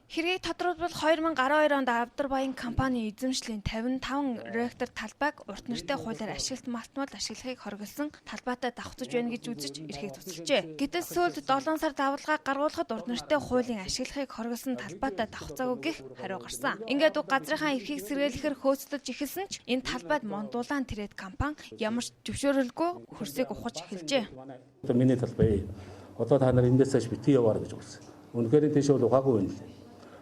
Хэргийг тодруулбал, 2012 онд Авдарбаян компани эзэмшлийн 55 ректор талбайг урт нэртэй хуулиар ашиглалт малтмал ашиглахыг хориглосон талбайтай давхцаж байна гэж үзэж эрхийг цуцалжээ. Гэтэл сүүлд 7 сар давалгаа гаргуулахад урт нэртэй хуулийн ашиглахыг хориглосон талбайтай давхцаагүй гэх хариу гарсан. Ингээд уг газрынхаа эрхийг сэргийлэхээр хөөцөлдөж эхэлсэн ч энэ талбайд Мондулан Трейд компани ямар ч зөвшөөрөлгүй хөрсийг ухаж эхэлжээ. Одоо миний талбай. Одоо та нар эндээс цааш битгий яваарай гэж өгсөн. Үнэхээр тийш бол ухаагүй юм лээ.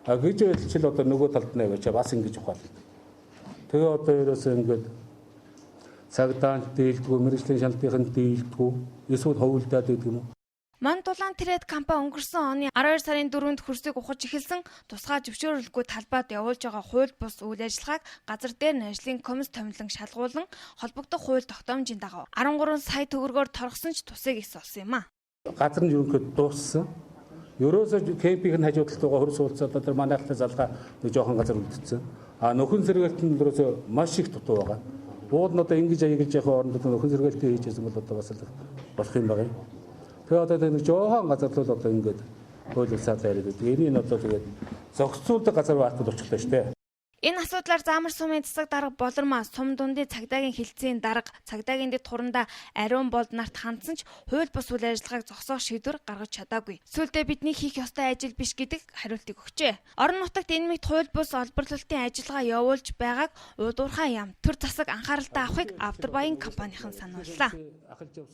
А гэж байл одоо нөгөө талд нь аваач бас ингэж ухаал. Тэгээ одоо ерөөсөө ингээд цагдаа дийлдгүү, мэргэжлийн шалдынханд дийлдгүү, эсвэл ховлдаад байдаг юм уу? Мондулан Трейд компани өнгөрсөн оны 12 сарын 4-нд хөрсийг ухаж эхэлсэн тусгай зөвшөөрөлгүй талбайд явуулж байгаа хууль бус үйл ажиллагааг газар дээр нь ажлын комисс томилон шалгуулан холбогдох хууль тогтоомжийн дагуу 13 сая төгрөгөөр торгосон ч тусыг эс олсон юм а. Газар нь ерөнхийдөө дууссан. Ерөөсөө кемпинг нь хажуу талд байгаа хөрс уулзаад одоо манайхтай залгаа нэг жоохон газар үлдсэн. А нөхөн сэргэлт нь ерөөсөө маш их дутуу байгаа. Уул нь одоо ингэж аяглаж явах оронд одоо нөхөн сэргэлтээ хийжсэн бол одоо бас л болох юм байна. Тэгээ одоо нэг жоохон газар л одоо ингэж хууль улсаалаа яриад байдаг. Энийг одоо тэгээд зохицуулдаг газар байхгүй болчихлоо шүү дээ. Энэ асуудлаар Заамар сумын засаг дарга Болормаа сум дундын цагдаагийн хэлтсийн дарга цагдаагийн дэд хурандаа Ариун болд нарт хандсан ч хууль бус үйл ажиллагааг зогсоох шийдвэр гаргаж чадаагүй. Сүүлдээ бидний хийх ёстой ажил биш гэдэг хариултыг өгчээ. Орон нутагт энэ мэт хууль бус олборлолтын ажиллагаа явуулж байгааг Уудуурхай яам, төр засаг анхааралтай авахыг Авдарбаян компанийн санууллаа.